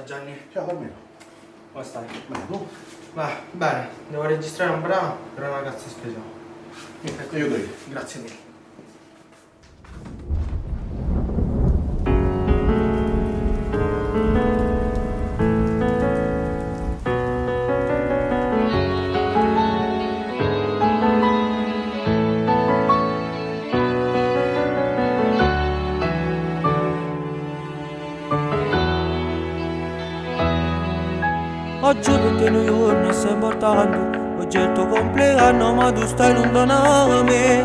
Gianni? Ciao Carmelo. Come stai? Bene, tu? Va, bene, devo registrare un brano per una ragazza speciale. Ti aiuto io. Grazie mille. Oggi per te un giorno è importante. Oggi è il tuo compleanno ma tu stai lontano da me.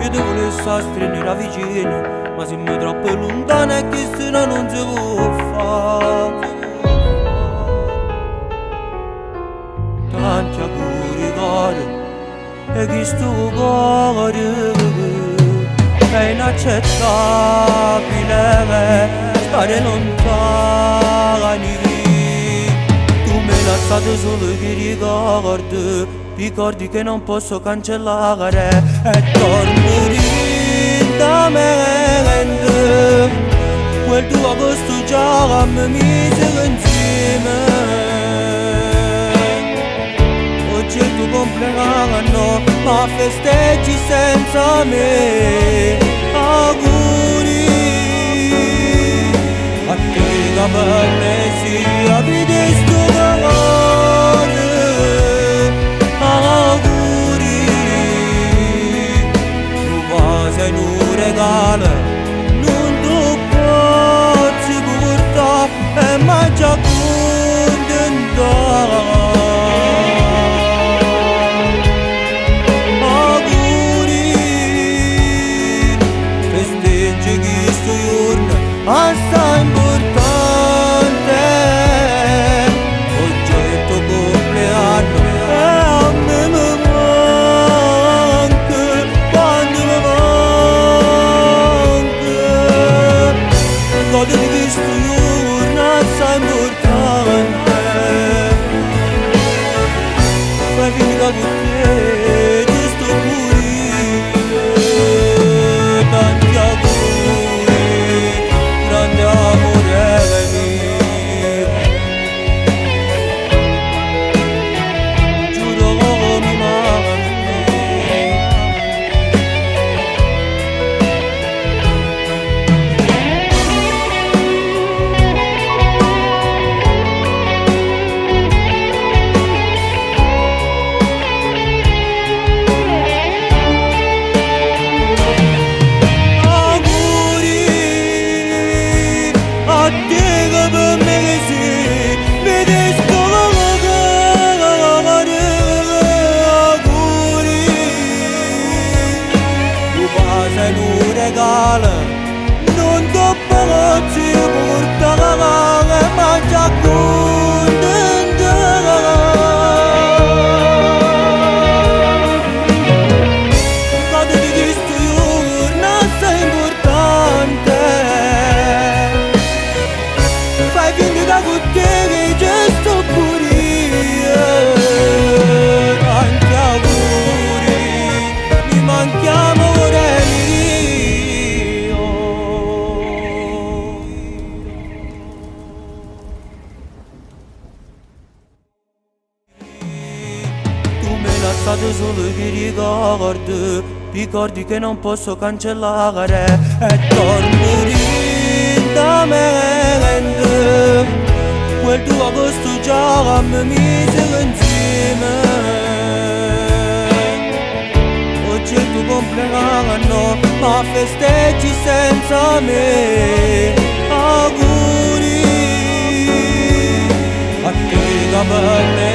Io ti volessi stringere vicino, ma siamo troppo lontani e che se no non si può fare. Tanti auguri caro, e chi sto cuore è inaccettabile stare lontani. Tu mi hai lasciato solo che ricordi, ricordi che non posso cancellare. E torno da mente quel tuo agosto già mi mise insieme. Oggi è il tuo compleanno, ma festeggi senza me. Auguri a te che per me sia vita sto cuore. Auguri, tu sei un regalo, non ti posso portare e mangia contenta. Auguri, festeggi questo giorno assai importante. Oggi è il tuo compleanno e a me mi manca, quando mi manca. Goditi questo giorno assai importante. Fai finta con te ci sto pure io. Tanti auguri, grande amore mio. Giuro mi manchi. Auguri a te che per me che sei, mi sto cuore. Auguri, tu sei un regalo, non ti posso portare, ma già contenta. Goditi questo giorno assai importante. Fai finta con te che ci sto pure io. Tanti auguri, mi manchi amore mio. Tu mi hai lasciato solo che ricordi, ricordi che non posso cancellare. E torno da mente quel tuo agosto già mi mise insieme. Oggi è il tuo compleanno, ma festeggi senza me. Auguri a te che per me